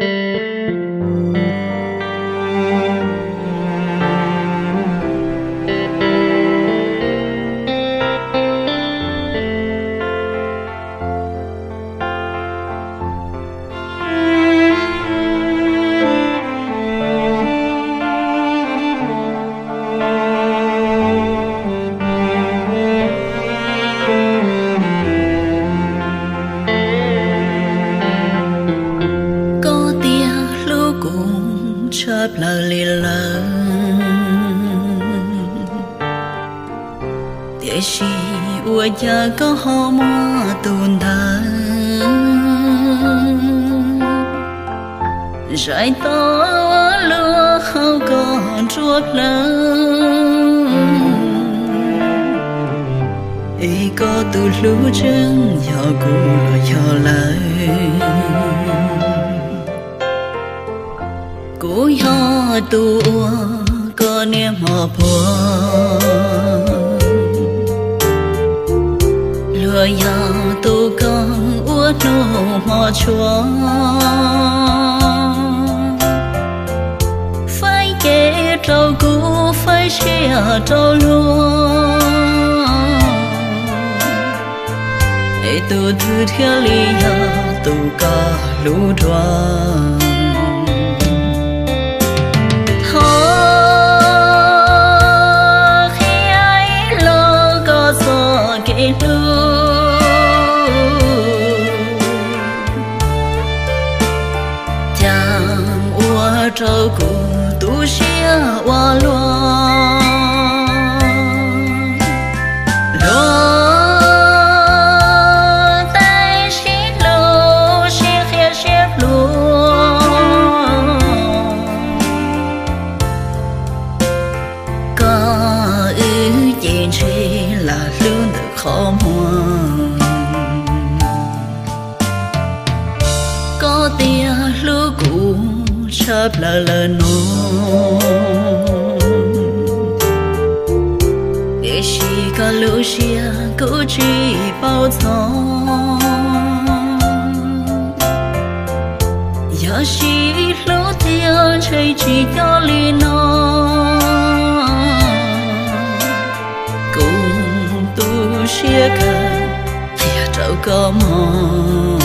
Koj tias hlub kuv tshaj plaws li lawm, tiam sis ua cas koj ho muaj tus ntawd? Zais tau luag hauv koj nruab plawv, es koj tus hlub tseeb yog kuv los yog lawm? Kuv yog tus ua koj niaj hmo puag, luag yog tus koj ua hnub hmo tshua. Faib kev rau kuv, faib siab rau luag, es tus twg thiaj li yog tus koj hlub dua? Thov qhia ib los koj txoj kev hlub, cas ua rau kuv tu siab ua luaj. Luag tej sib hlub sib qhia siab pluag, koj wb ces ntshe lam hlub ntawm qhov muag. Koj tias hlub kuv tshaj plaws lawm no, tiam sis koj lub siab kuv tsis paub txog. Yog sib hlub tiag ntshe tsis coj li no, kuv tu siab kawg qhia rau koj mog.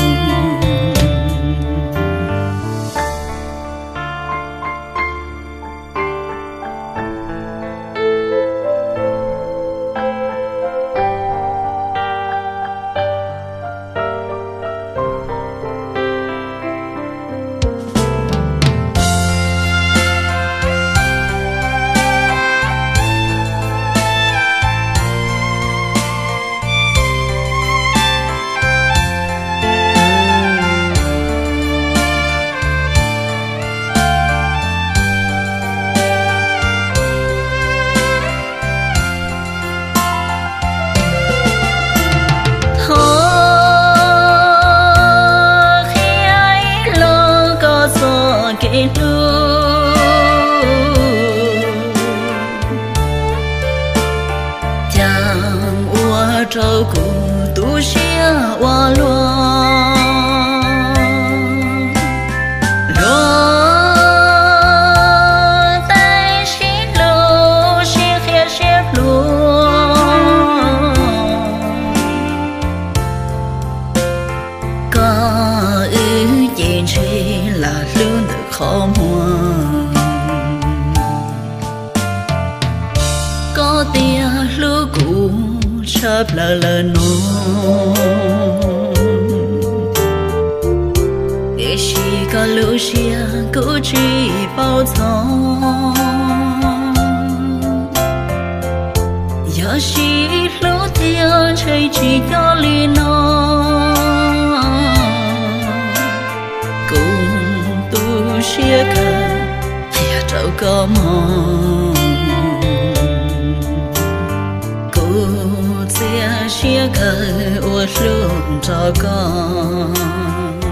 Thov qhia ib los koj txoj kev hlub, cas ua rau kuv tu siab ua luaj. Luag tej sib hlub sib qhia siab pluag, koj wb ces ntshe lam hlub ntawm qhov muag. Koj tias hlub kuv tshaj plaws lawm no, tiam sis koj lub siab kuv tsis paub txog. Yog sib hlub tiag ntshe tsis coj li no, kuv tu siab kawg qhia rau koj mog. Kuv txiav siab kawg ua hlub nrog koj.